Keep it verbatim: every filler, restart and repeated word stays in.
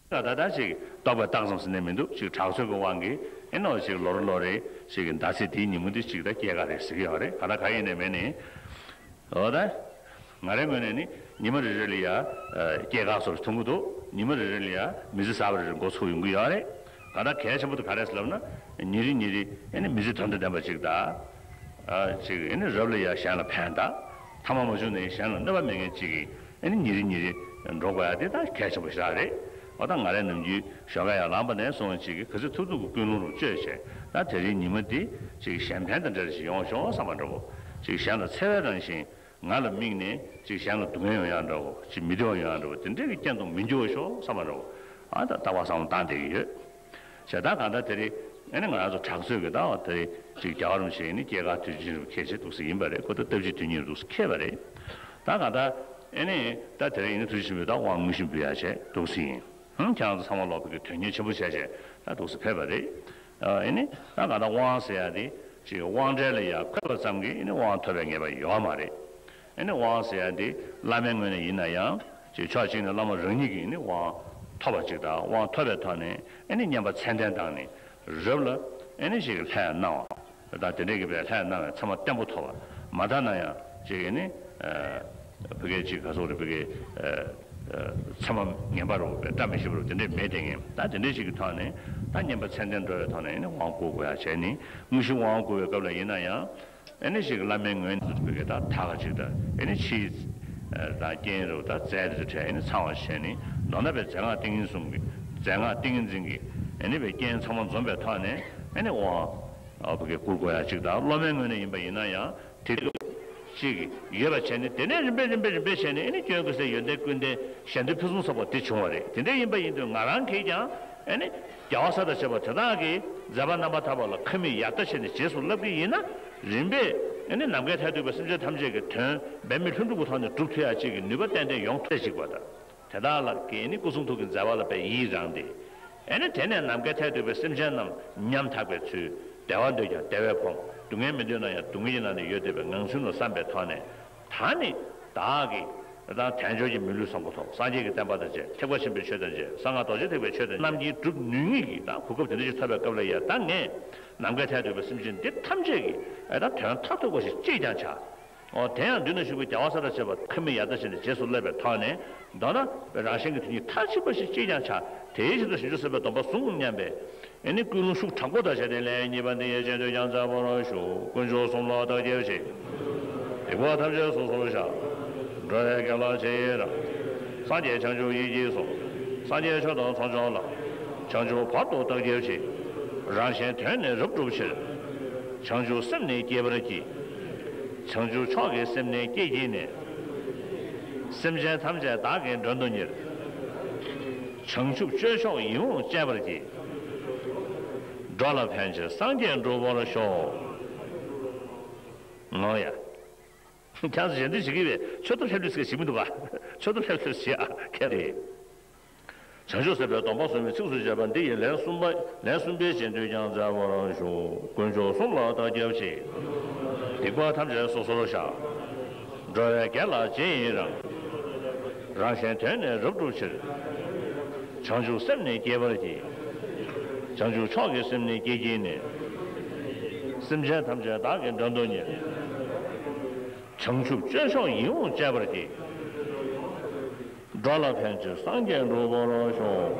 ད་ད་ད་ཅིག་རྟོག་པས་བཏགས་ཙམ་ཟེར་ནས་མི་འདུག་ཅིག་དྲག་རྩལ་གྱི་དབང་གིས་ཨེ་ནོ་ཅིག་ལོ་རེ་ལོ་རེ་ཅིག་ཟླ་ཚེས་དེའི་ཉིན་མོ་འདི་ཅིག་ད་སྐྱེས་སྐར་རེད་ཟེར་གྱི་ཡོད་རེད། ག་ད་ག་ཡིན་ནས་མེད་ནས། འོ་ད། ང་རའི་ངོས་ནས་ནི་ཉི་མ་རེ་རེ་ལ་ཡ། སྐྱེས་སྐར་སོགས་མཐོང་གི་འདུག་ཉི་མ་རེ་རེ་ལ་ཡ་མི་ཚེ་གསར་པ་རེ་རེ་འགོ་ཚུགས་ཡོང་གི་ཡོད་རེད། ག་ད་གལ་ཆེན་པོ་དེ་ག་རེ་ཟེར་ལབ་ན། ཉིན་རེ་ཉིན་རེ་ཨེ་ནི་མི་ཚེ་དོན་དང་ལྡན་པ་ཅིག་ད། ཨ་ཅིག་ཨེ་ནི་རབ་ལ་ཡ་གཞན་ལ་ཕན་ད། ཐ་མ་མ་བྱུང་ནས་གཞན་ལ་གནོད་པ་མེད་མཁན་ཅིག་གིས་ཨེ་ནི་ཉིན་རེ་ཉིན་རེ་འགྲོ་དགོས་ཡ་དེ་ད་གལ་ཆེན་པོ་ཞེ་དྲག་རེད། འོ་ད་ང་རའི་ནམ་རྒྱུན་ཞོགས་ཀ་ཡར་ལངས་པ་ནས་བཟུང་ཅིག་གིས་ག་ཚོད་ཐུབ་ཐུབ་ཀྱི་ཀུན་སློང་རུ་བཅོས་བྱས། ད་དེ་རིང་ཉི་མ་འདི་ཅིག་གཞན་ཕན་དང་འབྲེལ་ཞིག་ཡོང་ཤོག་བསམ་པ་འདྲ་བོ། ཅིག་གཞན་ལ་འཚེ་བའི་རང་བཞིན་ང་ལ་དམིགས་ནས་ཅིག་གཞན་ལ་སྡུག་བསྔལ་ཡོང་ཡག་འདྲ་བོ། ཅིག་མི་བདེ་བ་ཡོང་ཡག་འདྲ་བོ་དེ་འདྲས་ཀྱི་རྐྱེན་དུ་མི་འགྱུར་ཤོག་བསམ་པ་འདྲ་བོ། ཨ་ད་རྟག་པར་བསམ་བློ་བཏང་བསྡད་ཀྱི་ཡོད། བྱས་ཙང་གང་ལྟར་དེ་རིང་ཨ་ནི་ང་རང་ཚོ་དྲག་རྩལ་གྱི་ད་བ་དེ་རིང་ཅིག་རྒྱལ་བ་རིན་པོ་ཆེ་ནི་སྐྱེས་སྐར་དུས་ཆེན་རུ་འཁེལ་བྱས་འདུག་སེ་ཡིན་པ་རེད། ཁོ་ད་སྟབས་གཅིག་དུས་གཉིས་རུ་འདུག་སེ་འཁེལ་བ་རེད། ད་གང་ལྟར་ཨ་ནི་ད་དེ་རིང་ཡིན་ན་ཐུགས་རྗེ་ཆེན་པོས་ད་དབང་དངོས་གཞི་འབུལ་ཡག་བྱས་འདུག་སེ་ཡིན། ཧུམ། ཁྱེད་རང་ཚོ་ཚང་མ་ལོག་པའི་གི་དོན་གཉེར་ཆེན་པོ་བྱས་བྱས་ད་འདུག་སེ་ཕེབས་པ་རེད། ཨ་ནི་ད་གང་ལྟར་དབང་ཟེར་ཡག་དེ་ཅིག་དབང་གྲལ་ལ་ཡར་འཁོད་པ་ཙམ་གྱིས་ཨ་ནི་དབང་ཐོབ་པའི་ངེས་པ་ཡོད་མ་རེད། ཨ་ནི་དབང་ཟེར་ཡག་འདི་བླ་མའི་ངོས་ནས་ཡིན་ན་ཡང་ཅིག་ཕྱོགས་གཅིག་ནས་བླ་མ་རང་ཉིད་ཀྱིས་ནི་དབང་ཐོབ་པ་ཅིག་དང་། དབང་ཐོབ་པའི་ཐོག་ནས་ཨ་ནི་བསྙེན་པ་མཚན་ལྡན་བཏང་ནས་རབ་ལ་ཨ་ནི་ཞིག་ལྷ་གནང་བ་དང་། དེ་འདྲའི་གི་བའི་ལྷ་གནང་བའི་མཚན་མ་བརྟན་པོ་ཐོབ་པ་མ་མཐའ་ན་ཡང་ཅིག་ཨ་ནི་ཨ་ཕ་གི་ཅིག་ག་ཟེར་རེད། ཕ་གི་ཨ་མཚན་མ་ངན་པ་རུ་བའི་བཀྲ་མི་ཤིས་པ་རུ་དེ་འདྲའི་མེད་དེ་ངེས། ད་དེ་འདྲའི་ཞིག་གི་ཐོག་ནས་ད་བསྙེན་པ་མཚན་ལྡན་འགྲོ་བའི་ཐོག་ནས་ཨ་ནི་དབང་བསྐུར་དགོས་ཡག་བྱས་ནི། དངོས་གཞི་དབང་བསྐུར་བའི་སྐབས་ལ་ཡིན་ན་ཡང་། ཨེ་ནི་ཞིག་བླ་མའི་ངོས་ནས་བུ་གའི་ད་དག་ཅིག་དང་། ཨེ་ནི་ཕྱིའི་དང་རྐྱེན་རུ་ད་རྫས་དེ་ཚོ་བྲལ། ཨེ་ནི་ཚང་བ་བྱས་ནི། མདོར་ན་བའི་རྫས་སྔགས་ཏིང་ངེ་འཛིན་གྱི། རྫས་སྔགས་ཏིང་ངེ་འཛིན་གྱི་ཨེ་ནི་བའི་རྐྱེན་ཚང་མ་འཛོམས་པའི་ཐོག་ནས་ཨེ་ནི་དབང་ཨ་བུ་གའི་བསྐུར་དགོས་ཡག་ཅིག་དང་། སློབ་མའི་ངོས་ནས་ཡིན་པ་ཡིན་ན་ཡང་དེ་ཅིག་ཡོད་པ་བྱས་ནི། དེ་ནས་རིམ་པས་རིམ་པས་རིམ་པས་བྱས་ནི་ཨེ་ནི་སྐྱོན་ཀུན་ཟད་ཡོན་ཏན་ཀུན་ལྡན་གཞན་དོན་ཕུན་སུམ་ཚོགས་པ་དེ་བྱུང་བ་རེད། དེ་འདྲ་ཡིན་པ་ཡིན་དུས་ང་རང་གིས་ཀྱང་ཨེ་ནི། རྒྱལ་བ་སྲས་དང་བཅས་པ་དེ་དག་གིས་མཛད་པ་རྣམ་པར་དག་པ་ལ་ཁ་མིག་ཡར་ལྟ་བྱས་ནས་རྗེས་སུ་བསླབ་ཀྱི་ཡིན་ན། རིམ་པས་ཨེ་ནི་ནམ་མཁའི་མཐས་གཏུགས་པའི་སེམས་ཅན་ཐམས་ཅད་ཀྱི་དོན་འབད་མེད་ལྷུན་གྲུབ་ཀྱི་ཐོག་ནས་སྒྲུབ་ཐུབ་ཡག་ཅིག་གི་ནུས་པ་ཏན་ཏན་ཡོང་ཐུབ་ཅིག་པ་དང་། དེ་དག་ལ་ཨེ་ནི་སྐུ་གསུང་ཐུགས་ཀྱི་མཛད་པ་ལ་དཔེ་ཡི་རངས་ཏེ། ཨེ་ནི་དེ་ནས་ནམ་མཁའི་མཐས་གཏུགས་པའི་སེམས་ཅན་རྣམས་ཉམ་ཐག་པའི་ཚུལ། བདེ་བ་འདོད་ཀྱང་བདེ་བས་ཕོངས། སྡུག་བསྔལ་མི་འདོད་ན་ཡང་སྡུག་བསྔལ་གྱི་ནང་ན་ཡོད་བསྡད་པའི་ངང་ཚུལ་ལ་བསམ་པའི་ཐོག་ནས། ད་ནི་བདག་གིས་དང་དལ་འབྱོར་གྱི་མི་ལུས་བཟང་པོ་ཐོབ། སངས་རྒྱས་ཀྱི་བསྟན་པ་དང་མཇལ། ཐེག་པ་ཆེན་པོའི་ཆོས་དང་མཇལ། གསང་སྔགས་རྡོ་རྗེ་ཐེག་པའི་ཆོས་དང་རྣམ་མཁྱེན་སྒྲུབ་ནུས་ངེས་ཀྱི་ད་གོ་སྐབས་དེ་འདྲ་ཞིག་ཐོབ་པའི་སྐབས་ལ་ཡ། ད་ངས་ནམ་མཁའི་མཐས་གཏུགས་པའི་སེམས་ཅན་འདི་ཐམས་ཅད་ཀྱི་ཨེ་ད་དོན་མཐར་ཐུག་པ་ཞིག་ཅིས་ཀྱང་བྱ། འོ་དེ་ཡང་མདུན་ན་བཞུགས་པའི་རྒྱལ་བ་སྲས་དང་བཅས་པ་ཁ་མིག་ཡར་ལྟ་བྱས་ནས་རྗེས་སུ་བསླབ་པའི་ཐོག་ནས། མདོར་ན་རང་གཞན་གྱི་དོན་གཉིས་མཐར་ཕྱིན་པ་ཞིག་ཅིས་ཀྱང་བྱ། དེའི་ཆེད་དུ་བྱང་ཆུབ་སེམས་དཔའི་སྡོམ་པ་བཟུང་སྙམ་པའི་ཨེ་ནི་ཀུན་སློང་ཤུགས་དྲག་པོ་དང་བཅས་ཏེ། ལན་གཉིས་པ་འདི་ཡི་རྗེས་ཟློས་ཀྱང་མཛད་པར་ཞུ། དཀོན་མཆོག་གསུམ་ལ་བདག་སྐྱབས་མཆི། སྡིག་པ་ཐམས་ཅད་སོ་སོར་བཤགས། འགྲོ་བའི་དགེ་ལ་རྗེས་ཡི་རང་། སངས་རྒྱས་བྱང་ཆུབ་ཡིད་ཀྱིས་སོ། སངས་རྒྱས་ཆོས་དང་ཚོགས་མཆོག་ལ། བྱང་ཆུབ་བར་དུ་བདག་སྐྱབས་མཆི། རང་གཞན་དོན་ནི་རབ་བསྒྲུབ་ཕྱིར། བྱང་ཆུབ་སེམས་ནི་བསྐྱེད་པར་བགྱི། བྱང་ཆུབ་མཆོག་གི་སེམས་ནི་བསྐྱེད་བགྱིས་ནས། སེམས་ཅན་ཐམས་ཅད་བདག་གིས་མགྲོན་དུ་གཉེར། བྱང་ཆུབ་སྤྱོད་མཆོག་ཡིད་འོང་སྤྱད་པར་བགྱི། འགྲོ་ལ་ཕན་ཕྱིར་སངས་རྒྱས་འགྲུབ་པར་ཤོག། ངོ་ཡ། ཁྱེད་ཚོ་གཞན་དོན་བྱེད་ཀྱི་ཡོད་པས་ཆོས་ཐོག་ལྷོད་ལྷོད་ཟེར་ཞིག་མི་འདུག་ག་ཆོས་ཐོག་ལྷོད་ལྷོད་བྱེད་ཨ་ཁྱེད་རེད། བྱང་ཆུབ་སེམས་དཔའི་སྡོམ་པ་བཟུང་བའི་ཚིགས་སུ་བཅད་པ་འདི་ཡི་ལན་གསུམ་པ། ལན་གསུམ་པའི་རྗེས་ཟློས་ཀྱང་མཛད་པར་ཞུ། དཀོན་མཆོག་གསུམ་ལ་བདག་སྐྱབས་མཆི། སྡིག་པ་ཐམས་ཅད་སོ་སོར་བཤགས། འགྲོ་བའི་དགེ་ལ་རྗེས་ཡི་རང་། རང་གཞན་དོན་ནི་རབ་བསྒྲུབ་ཕྱིར། བྱང་ཆུབ་སེམས་ནི་བསྐྱེད་པར་བགྱི། བྱང་ཆུབ་མཆོག་གི་སེམས་ནི་བསྐྱེད་བགྱིས་ནས། སེམས་ཅན་ཐམས་ཅད་བདག་གིས་མགྲོན་དུ་གཉེར། བྱང་ཆུབ་སྤྱོད་མཆོག་ཡིད་འོང་སྤྱད་པར་བགྱི། འགྲོ་ལ་ཕན་ཕྱིར་སངས་རྒྱས་འགྲུབ་པར་ཤོག།